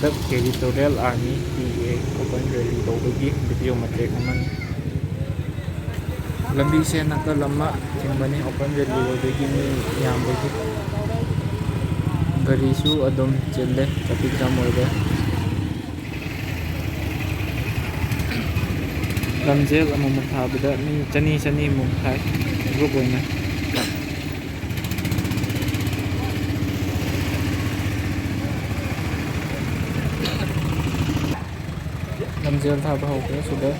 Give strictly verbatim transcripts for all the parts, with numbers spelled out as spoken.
Territorial Army, T A, open rally ꯇꯧꯕꯒꯤ video ꯃꯇꯦꯛ ꯑꯃꯅꯤ꯫ ꯂꯝꯕꯤꯁꯦ ꯅꯥꯀꯜ ꯑꯃ ꯊꯤꯡꯕꯅꯤ, open rally ꯑꯣꯏꯕꯒꯤ ꯃꯤ ꯌꯥꯝꯕꯒꯤ꯫ ꯒꯥꯔꯤꯁꯨ ꯑꯗꯨꯝ ꯆꯤꯜꯂꯦ, traffic jam ꯑꯣꯏꯔꯦ꯫ ꯂꯝꯖꯦꯜ ꯑꯃꯨꯛꯃꯨꯛ ꯊꯥꯕꯗ ꯃꯤ ꯆꯅꯤ, ꯆꯅꯤꯃꯨꯛ ꯊꯥꯏ, group ꯑꯣꯏꯅ꯫ ꯂꯝꯖꯦꯜ ꯊꯥꯕ ꯍꯧꯈ꯭ꯔꯦ ꯁꯤꯗ꯫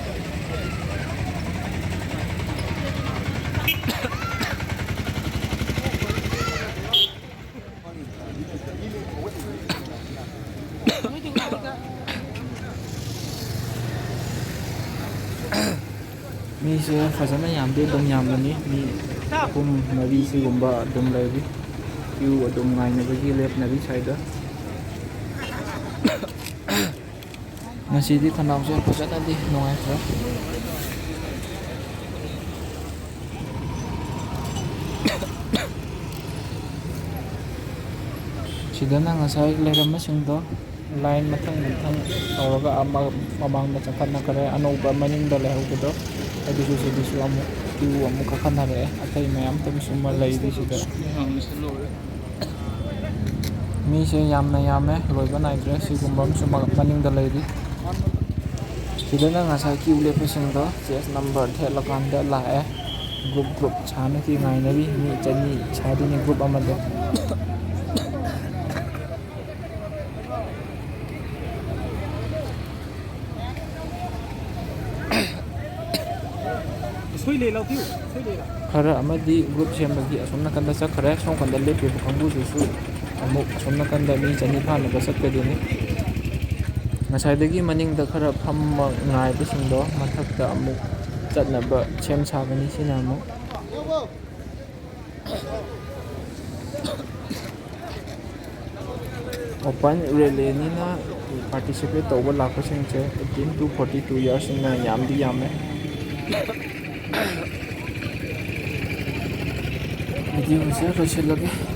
ꯃꯤꯁꯦ ꯐꯖꯅ ꯌꯥꯝꯗꯤ ꯑꯗꯨꯝ ꯌꯥꯝꯕꯅꯤ, ꯃꯤ ꯑꯍꯨꯝ ꯃꯔꯤ ꯁꯤꯒꯨꯝꯕ ꯑꯗꯨꯝ ꯂꯩꯔꯤ꯫ Queue ꯑꯗꯨꯝ ꯉꯥꯏꯅꯕꯒꯤ ꯂꯦꯞꯅꯔꯤ ꯁ꯭ꯋꯥꯏꯗ꯫ ꯉꯁꯤꯗꯤ ꯈꯅꯥꯎꯁꯦ ꯐꯖꯅꯗꯤ ꯅꯨꯡꯉꯥꯏꯇ꯭ꯔꯦ꯫ ꯁꯤꯗꯅ ꯉꯁꯥꯏ ꯂꯩꯔꯝꯕꯁꯤꯡꯗꯣ line ꯃꯊꯪ ꯃꯊꯪ ꯇꯧꯔꯒ ꯑꯃ ꯃꯃꯥꯡꯗ ꯆꯪꯈꯠꯅꯈ꯭ꯔꯦ꯫ ꯑꯅꯧꯕ ꯃꯅꯤꯡꯗ ꯂꯩꯍꯧꯕꯗꯣ, ꯑꯗꯨꯁꯨ ꯁꯤꯗꯁꯨ ꯑꯃꯨꯛ queue ꯑꯃꯨꯛ ꯀꯥꯈꯠꯅꯔꯛꯑꯦ꯫ ꯑꯇꯩ ꯃꯌꯥꯝ ꯇꯝꯁꯨ ꯑꯃ ꯂꯩꯔꯤ ꯁꯤꯗ꯫ ꯃꯤꯁꯦ ꯌꯥꯝꯅ ꯌꯥꯝꯃꯦ, ꯂꯣꯏꯕ ꯅꯥꯏꯗ꯭ꯔꯦ꯫ ꯁꯤꯒꯨꯝꯕ ꯑꯃꯁꯨ ꯃ-, ꯃꯅꯤꯡꯗ ꯂꯩꯔꯤ꯫ ꯁꯤꯗꯅ ꯉꯁꯥꯏ queue ꯂꯦꯞꯄꯁꯤꯡꯗꯣ chest number ꯊꯦꯠꯂꯀꯥꯟꯗ ꯂꯥꯛꯑꯦ꯫ Group group ꯁꯥꯅꯈꯤ ꯉꯥꯏꯅꯔꯤ꯫ ꯃꯤ ꯆꯅꯤ ꯁꯥꯗꯣꯏꯅꯤ group ꯑꯃꯗ꯫ ꯈꯔ ꯑꯃꯗꯤ group ꯁꯦꯝꯕꯒꯤ ꯑꯁꯣꯝ ꯅꯥꯀꯟꯗ ꯆꯠꯈ꯭ꯔꯦ꯫ ꯁꯣꯝ ꯅꯥꯀꯟꯗ ꯂꯦꯞꯄꯤꯕ ꯀꯥꯡꯕꯨꯁꯤꯁꯨ ꯑꯃꯨꯛ ꯑꯁꯣꯝ ꯅꯥꯀꯟꯗ ꯃꯤ ꯆꯅꯤ ꯐꯥꯅꯕ ꯆꯠꯀꯗꯣꯏꯅꯤ꯫ ꯉꯁꯥꯏꯗꯒꯤ ꯃꯅꯤꯡꯗ ꯈꯔ ꯐꯝꯃ ꯉꯥꯏꯕꯁꯤꯡꯗꯣ ꯃꯊꯛꯇ ꯑꯃꯨꯛ ꯆꯠꯅꯕ ꯁꯦꯝ ꯁꯥꯒꯅꯤ꯫ ꯁꯤꯅ ꯑꯃꯨꯛ open rally ꯅꯤꯅ participate ꯇꯧꯕ ꯂꯥꯛꯄꯁꯤꯡꯁꯦ eighteen to forty two years ꯁꯤꯡꯅ ꯌꯥꯝꯗꯤ ꯌꯥꯝꯃꯦ꯫ Video ꯁꯦ ꯂꯣꯏꯁꯤꯜꯂꯒꯦ꯫